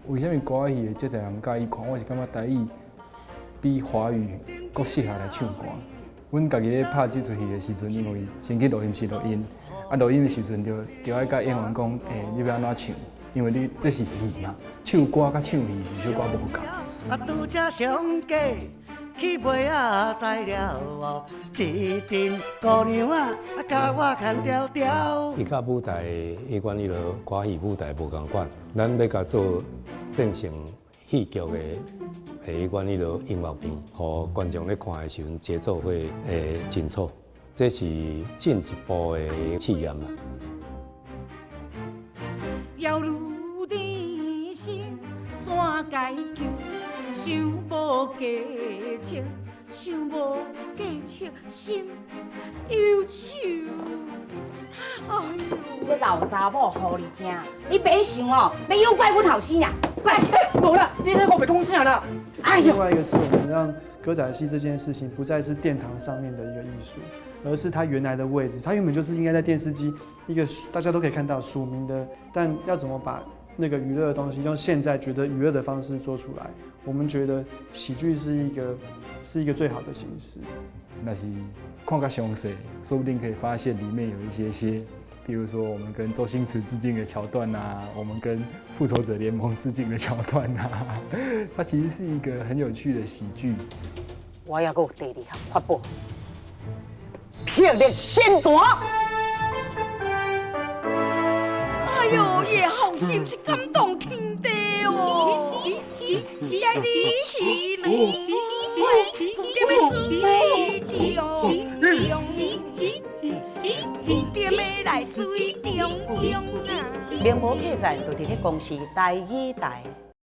為啥物歌仔戲會遮濟人佮意看？我是感覺台語比華語閣適合來唱歌。阮家己咧拍這齣戲的時陣，因為先去錄音室錄音，啊錄音的時陣就愛佮演員講，欸，你欲按怎唱？因為你這是戲嘛，唱歌佮唱戲是小可無仝。啊，拄才上過去買仔材料哦，一陣姑娘啊，啊，共我牽牢牢。伊佮舞台，伊管彼落歌戲舞台無仝款，咱欲共做變成戲劇的，彼款彼落音樂片，予觀眾咧看的時陣節奏會會清楚，這是進一步的試驗啦。猶如人生怎解救？想無計策，想無計策，心憂愁。哎呦！這老查某予你食，你別想哦，欲誘拐阮後生啊！快，無啦，你咧烏白講啥啦？哎呦！另外一個是我們讓歌仔戲這件事情不再是殿堂上面的一個藝術，而是它原來的位置。它原本就是應該在電視機一個大家都可以看到署名的，但要怎麼把那個娛樂的東西用現在覺得娛樂的方式做出來？我們覺得喜劇是一個最好的形式。若是看較詳細，說不定可以發現裡面有一些些，比如說我們跟周星馳致敬的橋段啊，我們跟復仇者聯盟致敬的橋段啊，它其實是一個很有趣的喜劇。我猶閣有第二項法寶，霹靂仙彈。哎呦，葉後生是感動天地哦！愛你兩點水中中，點來水中央啊！明無客棧就佇咧公視台語台。